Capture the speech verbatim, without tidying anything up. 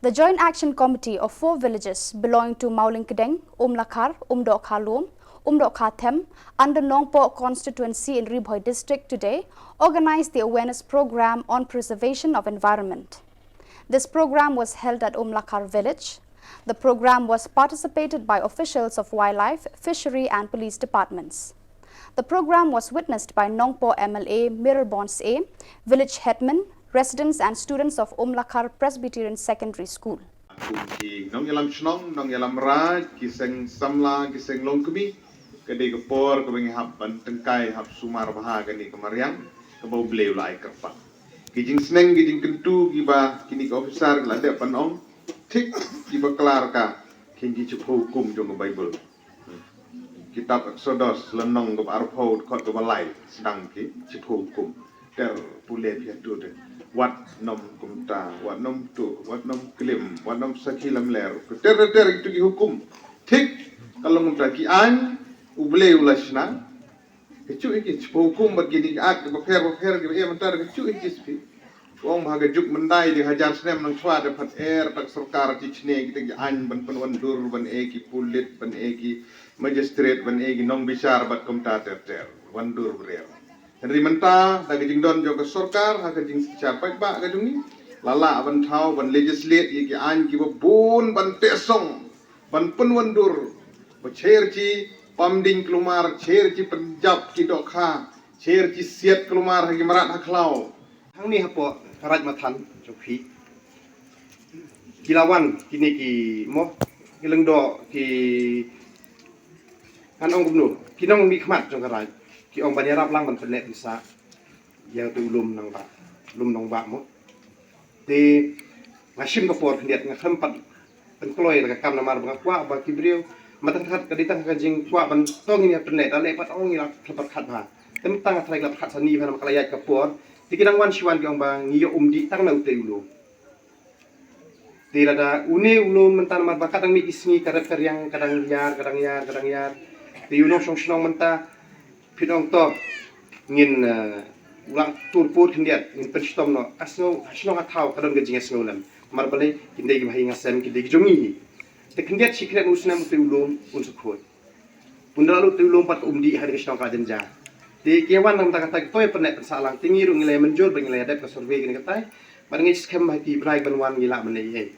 The Joint Action Committee of four villages belonging to Mawlyngkdeng, Umlakhar, Umdohkha Lum, Umdohkha Them, under Nongpoh constituency in Ri Bhoi district today organized the awareness program on preservation of environment. This program was held at Umlakhar village. The program was participated by officials of wildlife, fishery and police departments. The program was witnessed by Nongpoh M L A Miralborn Syiem, village headman, residents and students of Umlakhar Presbyterian Secondary School. Kum ki nongïalam shnong, nongïalam raid, ki seng samla, ki seng longkmie, ka dei ka por kaba ngi hap ban tyngkai, hap sumar bha kane ka mariang kaba U Blei u la ai kyrpang. Ki jingsneng, ki jingkyntu kiba kine ki officer ki la dep ban ong, thik kiba klar ka kin ki shiphew hukum jong ka Baibl. Kitab Eksodos lynnong kaba arphew, dkhot kaba lai, sdang ki shiphew hukum. Ter pule phi hato de. Wat nym kumta, wat nym tuh, wat nym klim, wat nym sakhi lamler. Ter ter ter itu ki hukum. Thik ka long kumta, ki aiñ U Blei u la shna. Ka shu hi ki shiphew hukum bad kine ki akt ba pher ba pher kiba em mynta, ka shu hi ki spi. Ong ba ha ka juk myndai, dei hajar snem nang shuwa, da pat er tak sorkar chi chne kita ki aiñ ban pynwandur, ban e ki pulit, ban e ki magistrate, ban e ki nongbishar bad kumta ter ter. Wandur brer. Hynrei mynta da ka jingdon jong ka sorkar, ha ka jingshisha paidbah ka jong ngi, la lah ban thaw, ban legislate ïa ki aiñ kiba bun, ban teh song, ban pynwandur, ba sher chi pam ding, kulmar sher chi pynjop ki dohkha, sher chi siat, kulmar ha ki mrad ha khlaw. Hangne hapoh ka Raid Mathan jong phi, ki la wan kine ki, mo, ki lyngdoh, ki, ngan ong kumno, ki nongmihkhmat jong ka raid, ki ong ban ïarap lang ban pynneh pynsah ïa utu u lum Nongbah, lum Nongbah, mo. Te nga shim ka por khyndiat, nga khlem pat pynkloi la ka kam, namar ba nga kwah ba ki briew, ma tang kat ka dei tang ka jingkwah ban tong ïa pynneh, da leh pat ong ïa la khlem pat khat bha. Te mynta nga tharai la khat sani bha, namar ka la ïaid ka por. Te ki dang wan shi wan ki ong ba ngi ïoh umdih tang na utei u lum. Te lada une u lum mynta, namar ba ka dang mih ki sngi, ka rep ka riang, ka dang ïar, ka dang ïar, ka dang ïar. Te u nongshong shnong mynta, phi ong to, ngin, eh, u la tur pud khyndiat, ngin pynshitom noh. Ka sngew, ka shnong ka thaw, ka don ka jingïasngew lem. Namar balei, kin dei ki bahaïing hasem, kin dei ki jong ngi. Te khyndiat shi khyndiat u snem utei u lum un sa khuid. Un da la lut utei u lum pat ka umdih ha ka shnong ka la jynjar. Te ki wan na ka bynta kata, ki to ïa pynneh pynsah lang, te ngi ruh ngi la ïa mynjur ba ngi la ïa dep ka survey kane katai. Bad ngi skhem ba ha ki bnai ban wan ngi lah ban leh ei.